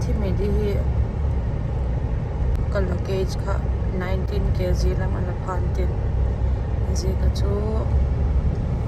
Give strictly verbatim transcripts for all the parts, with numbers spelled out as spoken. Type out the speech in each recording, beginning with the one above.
Himi di hi ka luggage kha nineteen K G lam a la phan tin, zia ka chu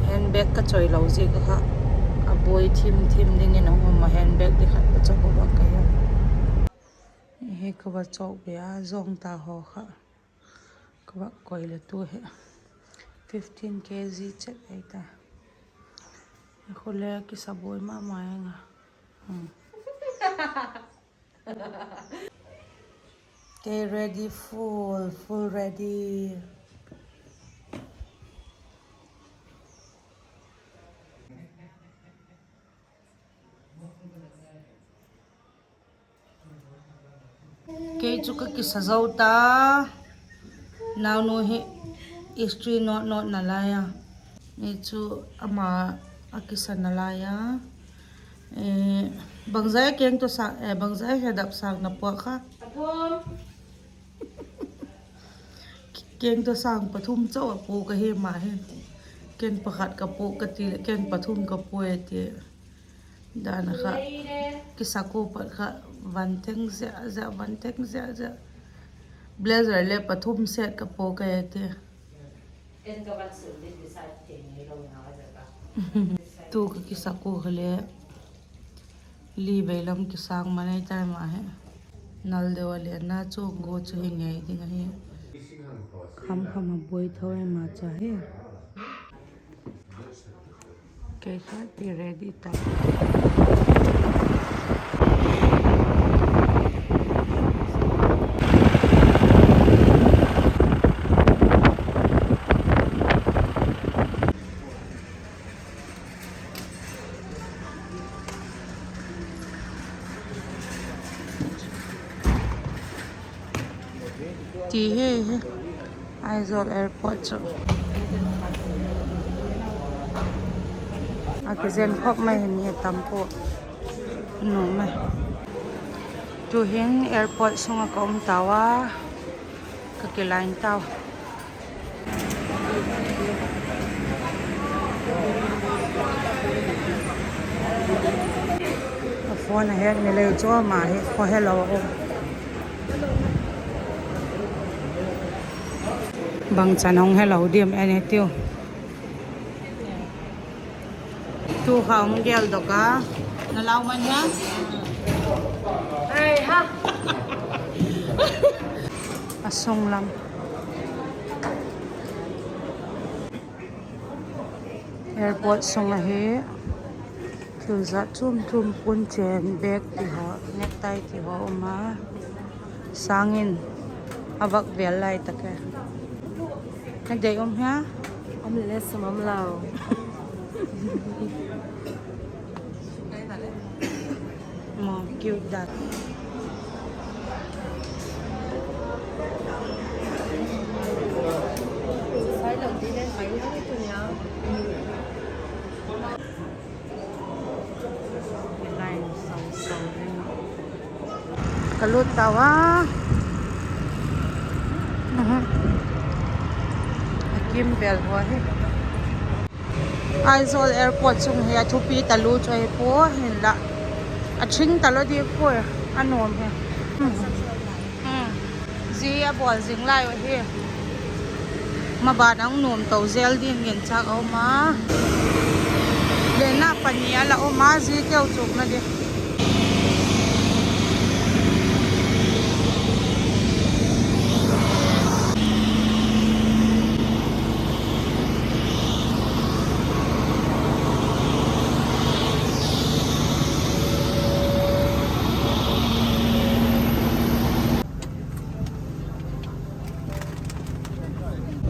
handbag ka choi lo ziak a kha, a buai thim thim dingin a hum a, handbag di khat ka chawk u bak ka hi. Hi ka va chawk be a zawng ta haw kha ka va koi le tu hi fifteen K G chet ei ta. Khule kisa buai ma ma eng a. Kei ready, full, full ready. Kei chu ka kisa zo ta. Naunu hi history note note na lai a, ni chu ama a kisa na lai a. Bangzai keng to sa, bangzai he dap sâk na pua kha. Keng to sâng pathum chau a puak ahi ma hi. Ken pakhat ka puak ka ti leh ken pathum ka puai a ti. Dan a kha, kisa ku pat kha, van theng zia zia, van theng zia zia. Blazer le pathum set ka puak a ti. Tu ka kisa ku kha le li vei lam kisâng ma nei tai ma hi. Nal deu a lianna chu gu chu hi ngei ding ahi. Kham kham a buai tho e ma cha hi. Kei kha ti ready ta. Ti hi hi, Aizawl airport chu a kizen khop mai hi, mi a tam pua, nuam e. Tuhin airport sung ah ka um tau a, ka kiline tau. A phone a hek ni lei chu ama hi khaw helo a um. Bangchan hung helo diam en e tiu. Tu kha hung gel dok a, na lau man hia? A sung lam. Airport sung ahi, thil zat chuam chuam, punchen, bag ti haw, necktie ti haw um a, sâng in a vak vêl lai tak e. Na dei um hia? Um le sum um lo. Maw, cute dat. Ka lut tau a. A kim vêl haw hi. Aizawl airport sung hi a thupi talu chu ahi pua, hinla a chhing talo di pua, a nuam hi. Zia a bawl zing lai uh hi. Maban a hung nuam to zel ding ginchâk a um a. Lenna pani a la um a, zia keu chukna di.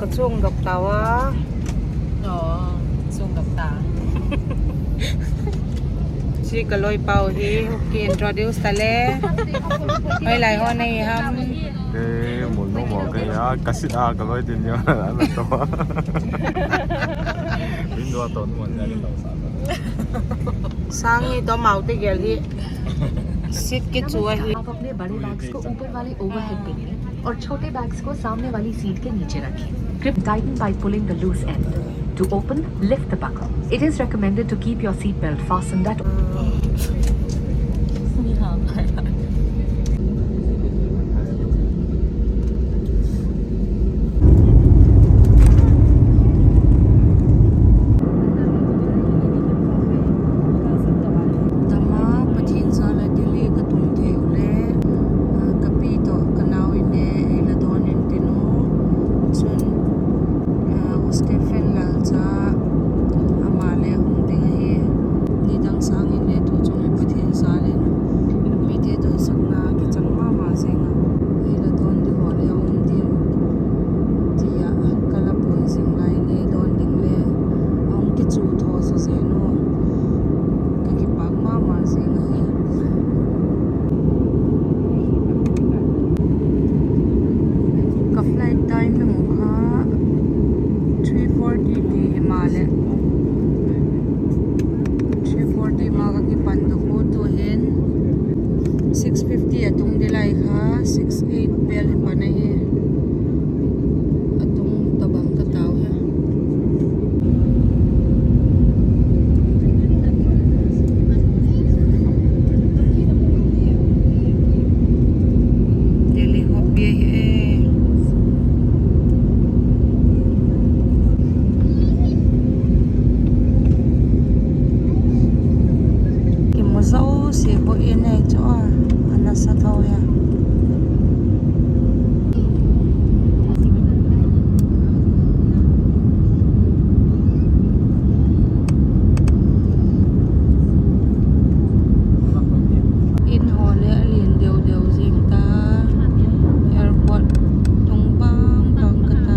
Ka chuang dok tau a. Aw, chuang dok ta. Zia ka loi pau hi, hung ki introduce ta le. Hoilai haw nei ham? Kei Mulnuam haw ka hi a, ka sit a ka loi tin nia, ana to a. Window a to nuam nia ka to sa. Sâng i to mau te gel hi. Sit kichu ahi. आप अपने बड़े बैग्स को ऊपर वाले ओवरहेड बिन में और छोटे बैग्स को सामने वाली सीट के नीचे रखें। Grip tighten by pulling the loose end. To open, lift the buckle. It is recommended to keep your seat belt fastened at. Ni hao. Sebo in ei chu a, a nasa tho a. In haw le a lian deu deu zing ta, airport tung bang bang ka ta.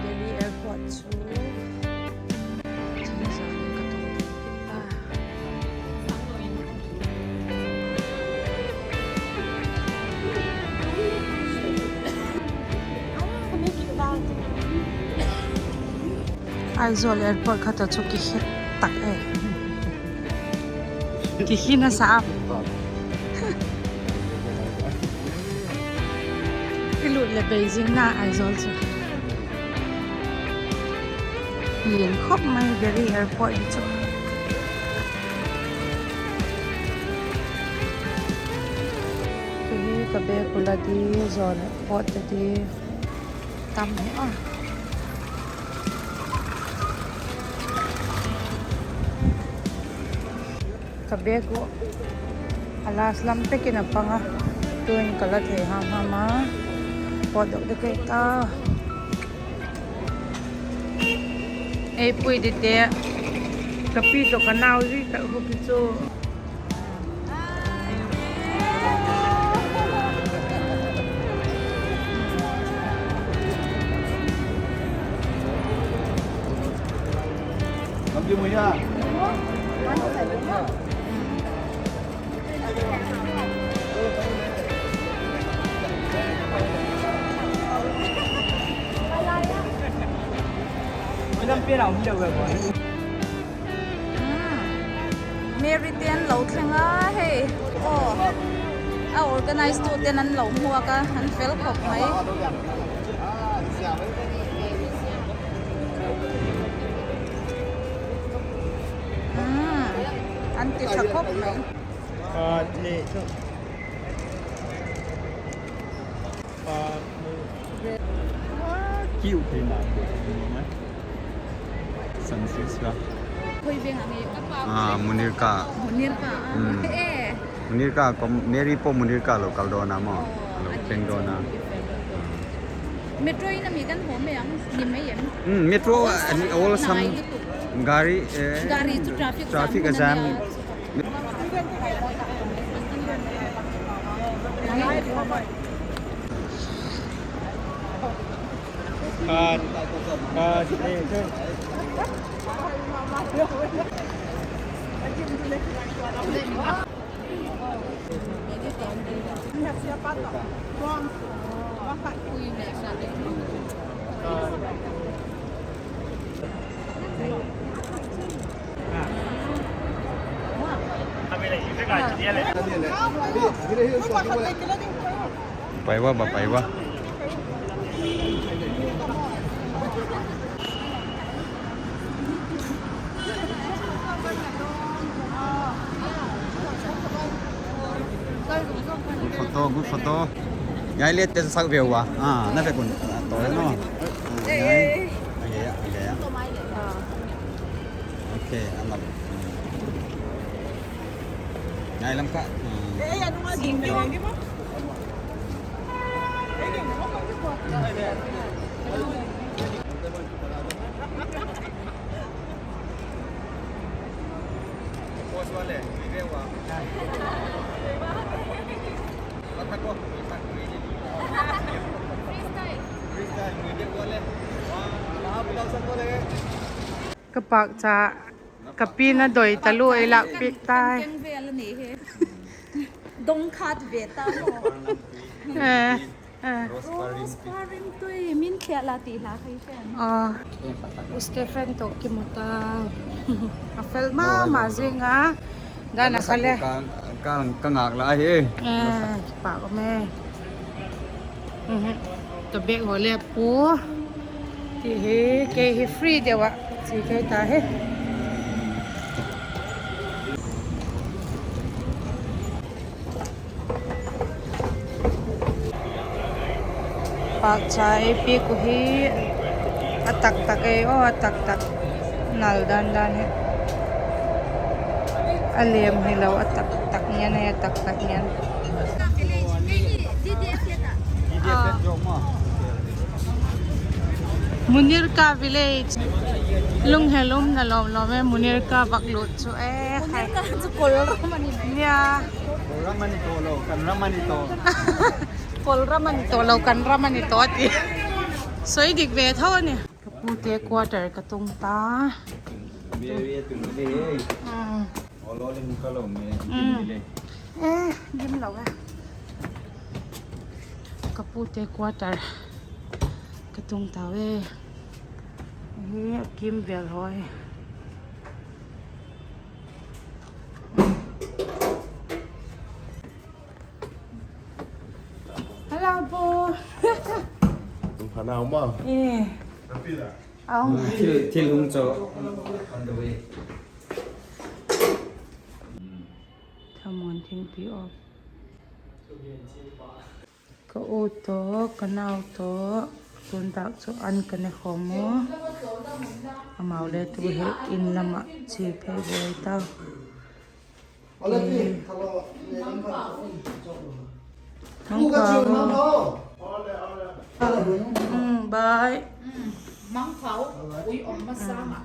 Delhi airport chu chingzang in ka tung ding kit ta. Aizawl airport kha tawh chu kikhe tak e. Kikhi nasa a. I lut leh bei zing na Aizawl chu. Lian khop mai Delhi airport hi chu. Kei hi ka bag u la di, zawn pawt ta di tam hi a. Ka bag u a last lam pek in a pang a, tuin ka la thei ham ham a, pawtdok ding ka hi ta. Ei pui dite, ka pi tawh ka nau zi tak hu ki chu. Mary te an lo thleng a hei. Aw, a organize tu ten an lo muak a, an fel khop mai. An ti tha khop mai. Kiu thei ma. San Francisco. Munirka. Munirka. Munirka, Mary po Munirka lo kal dawn a maw. Lo thleng dawn a. Metro in a mi kan hawm mai ang, ni mai em? Metro a ni awlsam. Gari, gari chu traffic jam. Cut, cut, eh, cut. Paiva ba, paiva. Good photo, good photo. Ngai le te sak ve ua. Ah, na ve kun. Ah, to no. Ah, ngai. Age, age. Okay, a lam. Ngai lam ka. Hmm. Ka pâkcha, ka pi na doi talu ei lâk piak tai. Dong khat ve ta maw. Eh, eh. Rose paring tui min thia la ti hla khai fen. Ah. U Stephen tawh kimu ta. A fel ma ma zing a. Dan a kha le. Ka, ka, ka ngak la hi. Eh, kipak um e. Mhm. Ka bag haw le pu. Ti hi, kei hi free deu ah. Chi kei ta hi. Pâkcha ei piak uh hi a taktak ei aw, a taktak nal dan dan hi. A lem hilo, a taktak ngen ei, a taktak ngen. Munirka village. Lunghel umna lawm lawm e, Munirka vak lut chu e. Munirka chu Kolram a ni nia. Kolram a ni tawh lo, kan ram a ni tawh. Kolram a ni tawh lo, kan ram a ni tawh ti. Soi dik ve tho ni. Ka pute quarter ka tung ta. Mary a tung le. Hmm. Olo le hung ka lo me. Hmm. Dim le. Eh, dim lo e. Ka pute quarter ka tung ta ve. Hi a kim vel hoi. Hello, pu. Tung pha nau ma. Eh. Au. Thil, thil hung cho. On the way. Thamuan thingpi aw. Ka u tawh, ka nau tawh, tun tak chu an ka ne khawm u. Amau le tu hi in lam ah chi phei buai ta. Mangpha. Mm, bye. Mangpha, ui om masang a.